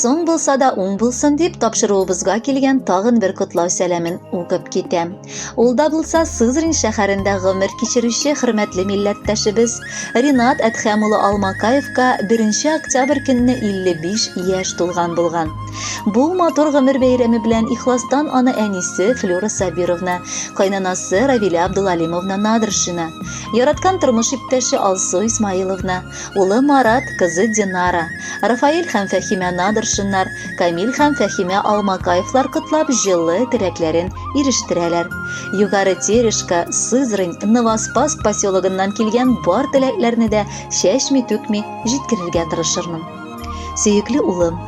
Соң булса да уң булсын дип тапшыруыбызга килгән тагын бер котлау сәламен укып китәм. Ул да булса Сызрань шәһәрендә гомер кичерүче хөрмәтле милләттәшебез Ринат Әдхәм улы Алмакаевка 1 октябрь көнне 55 яшь тулган булган. Бу матур гомер бәйрәме белән ихластан аны әнисе Флюра Сабировна, кайнанасы Равилә Абдулалимовна Надршина, яраткан тормыш иптәше Алсу Исмаиловна, улы Марат, кызы Динара, Рафаэль һәм Фәһимә Надршиннар, Камил һәм Фәһимә Алмакаевлар котлап җылы теләкләрен ирештерәләр. Югары Терешка, Сызрань, Новоспасск поселогыннан килгән бар теләкләрне дә чәчми-түкми җиткерергә тырышырмын. Сөекле улым,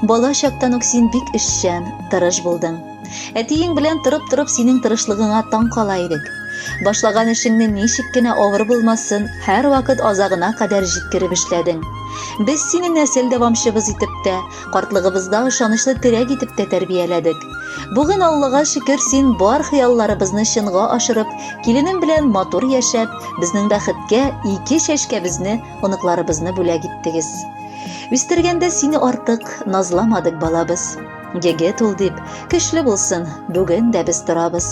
бала чактан ук син бик эшчән, тырыш булдың. Әтиең белән торып-торып синең тырышлыгыңа таң кала идек. Башлаган эшеңне ничек кенә авыр булмасын, һәрвакыт азагына кадәр җиткереп эшләдең. Без сине нәсел дәвамчыбыз итеп тә, картлыгыбызда ышанычлы терәк итеп тә тәрбияләдек. Бүген Аллага шөкер, син бар хыялларыбызны чынга ашырып, киленең белән матур яшәп, безнең бәхеткә ике чәчкәбезне оныкларыбызны бүләк иттегез. Үстергәндә сине артык назламадык, балабыз. Егет ул дип, көчле булсын, бүген дә без торабыз.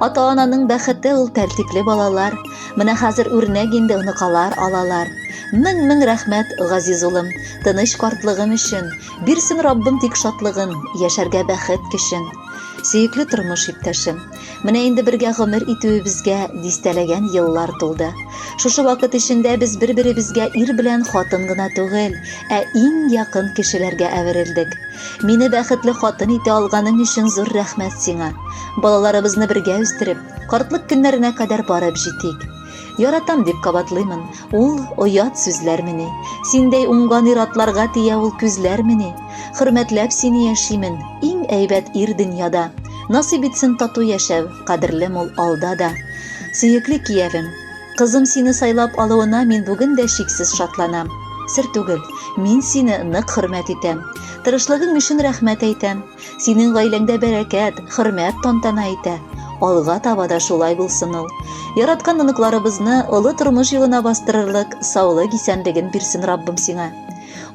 Ата-ананың бәхете ул тәртипле балалар. Менә хәзер үрнәк инде оныкалар алалар. Мең-мең рәхмәт, газиз улым, тыныч картлыгым өчен. Бирсен Раббым тик шатлыгын, яшәргә бәхет көчен. Сөекле тормыш иптәшем, менә инде бергә гомер итүебезгә дистәләгән еллар тулды. Шушы вакыт эчендә без бер-беребезгә ир белән хатын гына түгел, ә иң якын кешеләргә әверелдек. Мине бәхетле хатын итә алганың өчен зур рәхмәт сиңа. Балаларыбызны бергә үстереп, картлык көннәренә кадәр барып җитик. Яратам дип кабатлыймын, ул оят сүзләрмени? Синдәй уңган ир-атларга тия ул күзләрмени? Хөрмәтләп сине яшимен, иң әйбәт ир дөньяда. Насыйп итсен тату яшәү, кадерлем ул алда да. Сөекле киявем, кызым сине сайлап алуына мин бүген дә чиксез шатланам. Сер түгел, мин сине нык хөрмәт итәм. Тырышлыгың өчен рәхмәт әйтәм. Синең гаиләңдә бәрәкәт, хөрмәт тантана итә. Алга таба да шулай булсын ул. Яраткан оныкларыбызны олы тормыш юлына бастырырлык саулык-исәнлеген бирсен Раббым сиңа.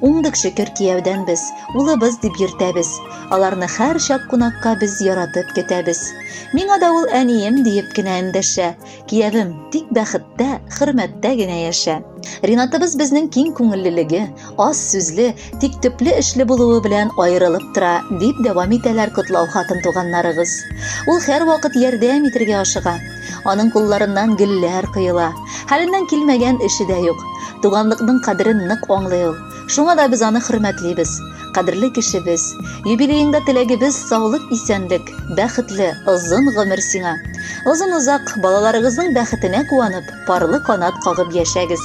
Уңдык шөкер кияүдән без, улыбыз дип йөртәбез. Аларны һәрчак кунакка без яратып көтәбез. Миңа да ул әнием диеп кенә эндәшә. Киявем, тик бәхеттә, хөрмәттә генә яшә. Ринатыбыз безнең киң күңеллелеге, аз сүзле, тик төпле эшле булуы белән аерылып тора, дип дәвам итәләр котлау хатын туганнарыгыз. Ул һәрвакыт ярдәм итергә ашыга. Аның кулларыннан гөлләр коела. Хәленнән килмәгән эше дә юк. Туганлыкның кадерен нык аңлый ул. Шуңа да без аны хөрмәтлибез. Кадерле кешебез, юбилееңда теләгебез саулык-исәнлек, бәхетле, озын гомер сиңа. Озын-озак балаларыгызның бәхетенә куанып, парлы канат кагып яшәгез.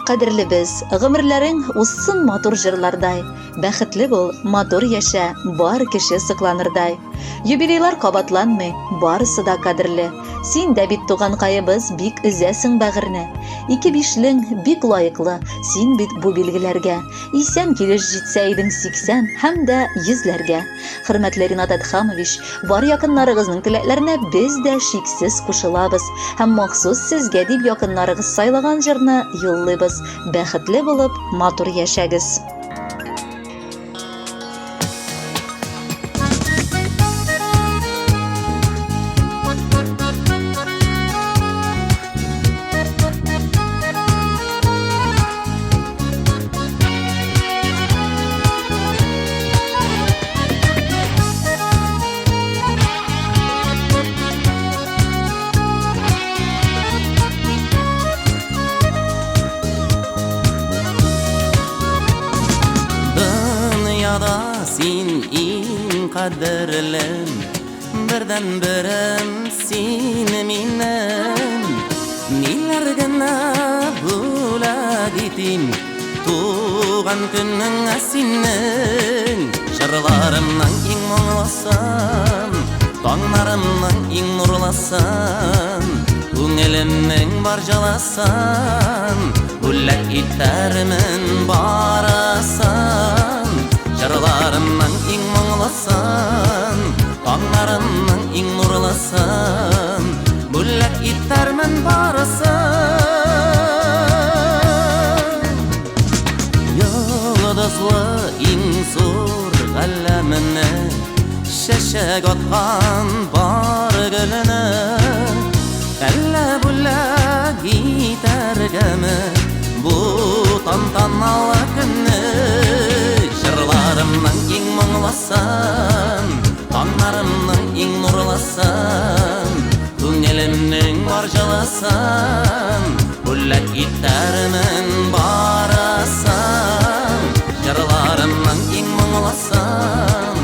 Кадерлебез, гомерләрең узсын матур җырлардай, бәхетле бул, матур яшә, бар кеше сокланырдай. Юбилейлар кабатланмый, барысы да кадерле. Син дә бит, туганкаебыз, бик өзәсең бәгырьне. Ике бишлең бик лаеклы, син бит бу билгеләргә. Исән килеш җитсә идең 80 һәм дә йөзләргә. Хөрмәтле Ринат Әдхамович, бар якыннарыгызның теләкләренә без дә шиксез кушылабыз һәм махсус сезгә дип якыннарыгыз сайлаган җырны юллыйбыз. Бәхетле булып, матур яшәгез! Дөньяда син иң кадерлем, бердәнберем син минем. Ниләр генә бүләк итим туган көнеңә синең. Җырларымның иң моңлысын, таңнарымның иң нурлысын, күңелемнең бар җылысын бүләк итәрмен барысын. Җырларымның иң моңлысын, таңнарымның иң нурлысын бүләк итәрмен барысын. Йолдызлы иң зур галәмне, чәчәк аткан бар гөлне. Әллә бүләк итәргәме бу тантаналы көнне? Җырларымның иң моңлысын, таңнарымның иң нурлысын, күңелемнең бар җылысын бүләк итәрмен барысын. Җырларымның иң моңлысын,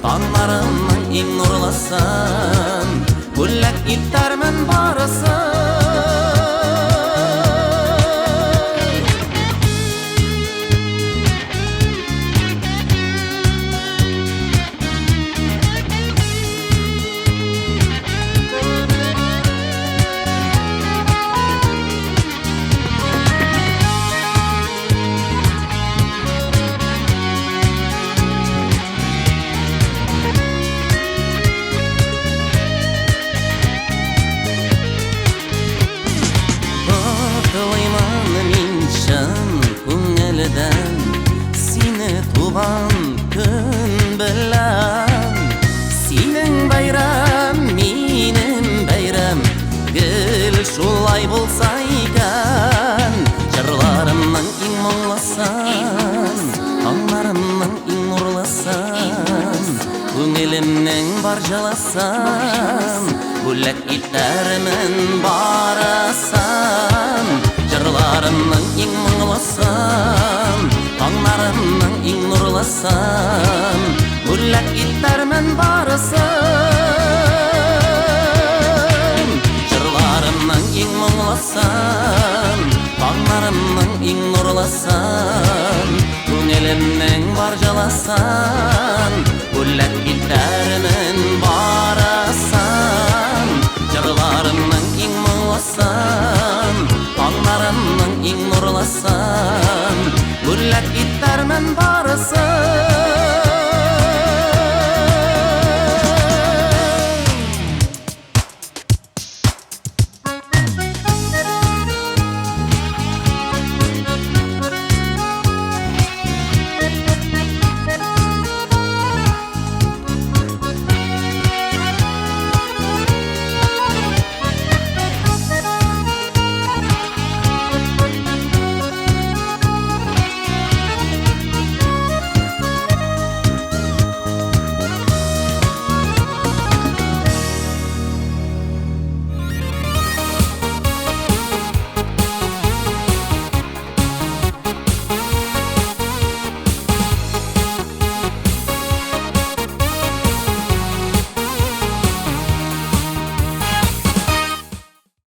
таңнарымның иң нурлысын бүләк итәрмен барысын. Котлыймын мин чын күңелдән сине туган көн белән. Синең бәйрәм, минем бәйрәм, гел шулай булса икән. Җырларымның иң моңлысын, таңнарымның иң нурлысын, күңелемнең бар җылысын бүләк итәрмен барысын. Җырларымның иң моңлысын, таңнарымның иң нурлысын бүләк итәрмен барысын. Җырларымның иң моңлысын, таңнарымның иң нурлысын, күңелемнең бар җылысын бүләк итәрмен барысын. Җырларымның иң моңлысын, таңнарымның иң нурлысын бүләк итәрмен барысын.